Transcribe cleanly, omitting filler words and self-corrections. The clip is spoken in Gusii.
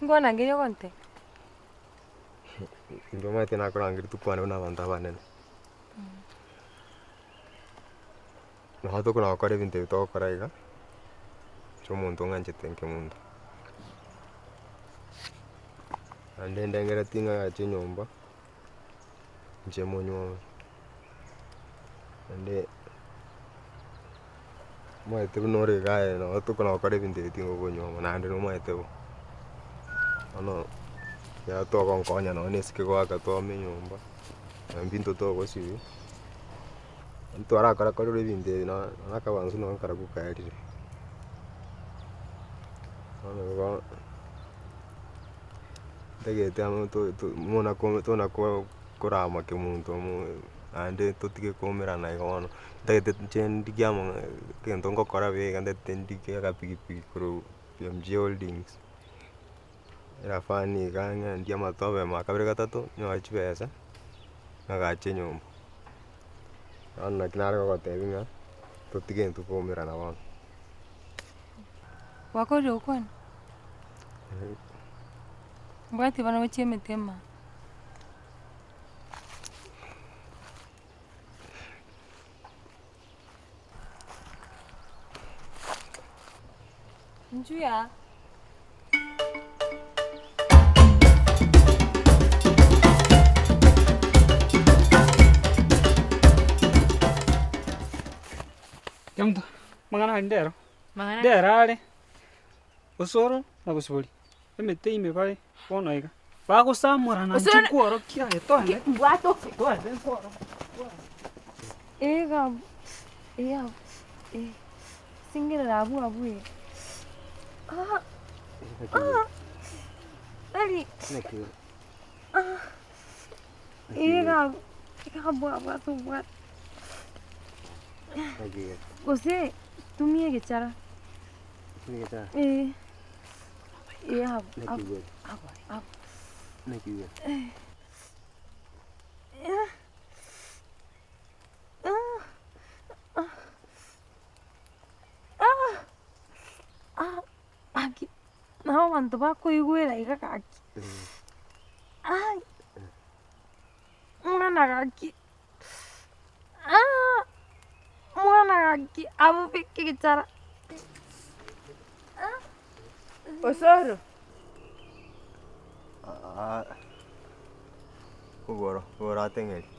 Nkwanangeria ogontebia? Inche omanyete nakorangeria tokwane buna abanto abanene. Nabo tokona gokora ebinto ebi togokora iga, inche omonto ng'anchete nkemonto. Naende ndengereti ng'a agache enyomba, inche monyuome, naende omanyete buna ore iga aye nabo tokona gokora ebinto ebi tingokonyuoma naende nomanyete bo. Bono ekero togonkonya nonye na esike goaka twame enyomba, nonye mbinto togosibia. Ntwarakora korora ebinto ebi nonye na akabansu nonye karabwo kaerire. Bono igo ntagete amo to- to muna ko tona ko korama kemonto omo naende totige koumerana igo bono, ntagete inche ndigie amang'a egento ngokora buya iga ntagete ndigie akapikipiki korwa PMG Holdings, erafani iga ng'a ndie amatobe ma kabere gatato, nyore chibesa, ng'agache enyomba. Bono naki nare gogotebia ng'a totige intwe koumerana bono. Gwakorire gokwana? Mbwati bono gochia emete ime aa. Inchuo yaa. Kemunto, amang'ana aria ndero, Mang'ana ndero are, osoro na bosibori, emete ime bare bono iga, bagosamorana Osoro inche na- nkworokia aye toende, Mbwatoke. toende nkworokia. Iga abwo, iga abwo, eh, singerera abwo abwo eh. Ah, ah, tari, ah, iga abwo, iga abwo abwo ase obwate. Gose tumia egechara, eh, eh abwo abwo abwo abwo, eh. Gaki nabo abanto bakoigwera iga gaki, ai mwana gaki mwana gaki abwo beka egechara. Osoro. Igoro, igoro ateng'eria.